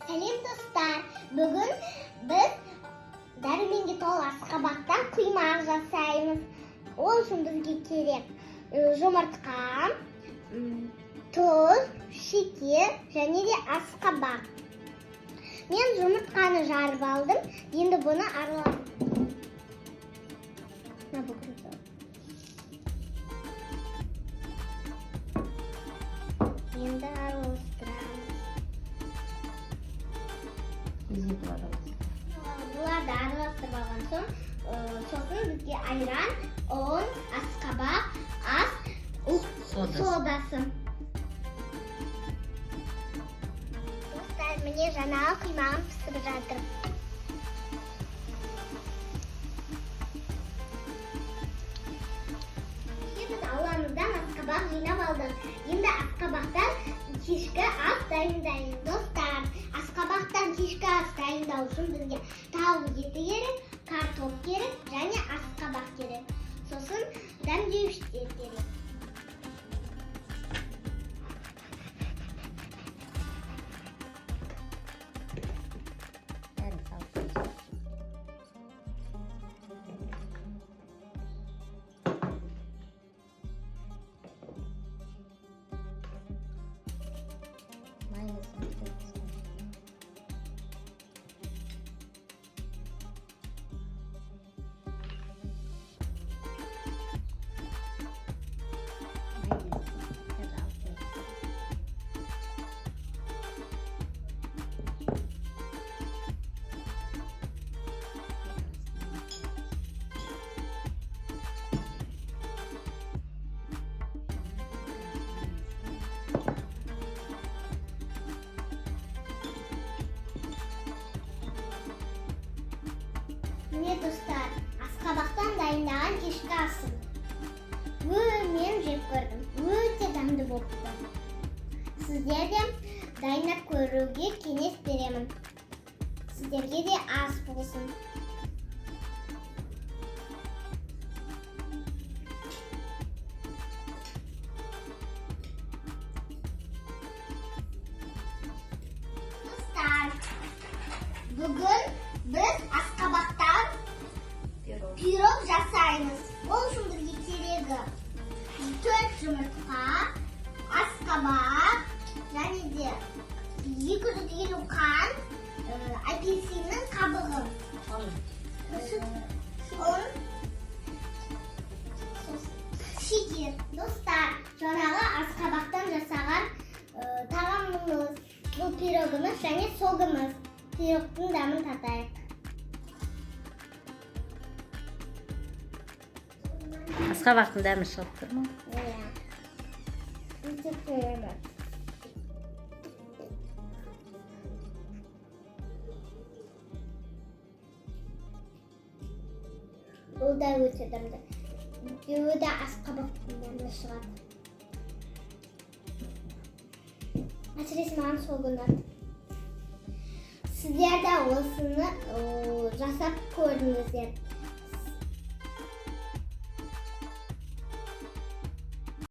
Сәлем, достар! Бүгін біз дәруменге толы асқабақтан құймақ жасаймыз. Ол үшін бізге керек жұмыртқа, тұз, шекер және де асқабақ. Мен жұмыртқаны жарып алдым. Енді бұны араластырамын. Мына бүкіл. Енді араластырамыз. Тездетіп араластыр. Бұларды араластырып алған соң, сосын бізге айран, ұн, асқабақ, ас, Содасы. Содасы. Достар, міне, жаңағы құймағым пісіп жатыр. Кеше біз ауламыздан асқабақ жинап алдық. Енді асқабақтан кешкі ас дайындаймыз. Достар, асқабақтан кешкі ас дайындау үшін бізге тауық еті керек, картоп керек және асқабақ керек. Сосын дәмдеуіштер керек. Бәрін салып қойсаң. Майонез салып. Майонез қазір алып қояйық. Міне, достар, асқабақтан дайындаған кешкі асым. Мен жеп көрдім. Өте дәмді болыпты. Сіздер де дайындап көруге кеңес беремін. Сіздерге де ас болсын. Достар, бүгін біз асқабақтан Пирог. Пирог жасаймыз. Ол үшін бізге керегі төрт жұмыртқа, асқабақ және де 250 қант, апельсиннің қабығы, Ұн. ұн, сосын шекер. Достар, жаңағы асқабақтан жасаған тағамымыз, бұл пирогымыз және согымыз. Пирогтың дәмін татайық. Асқабақтың дәмі шығып тұр ма? Иә. Өте керемет. Бұл да өте дәмді. Екеуі де асқабақтың дәмі шығады. Әсіресе маған согы ұнады. Сіздер де осыны жасап көріңіздер.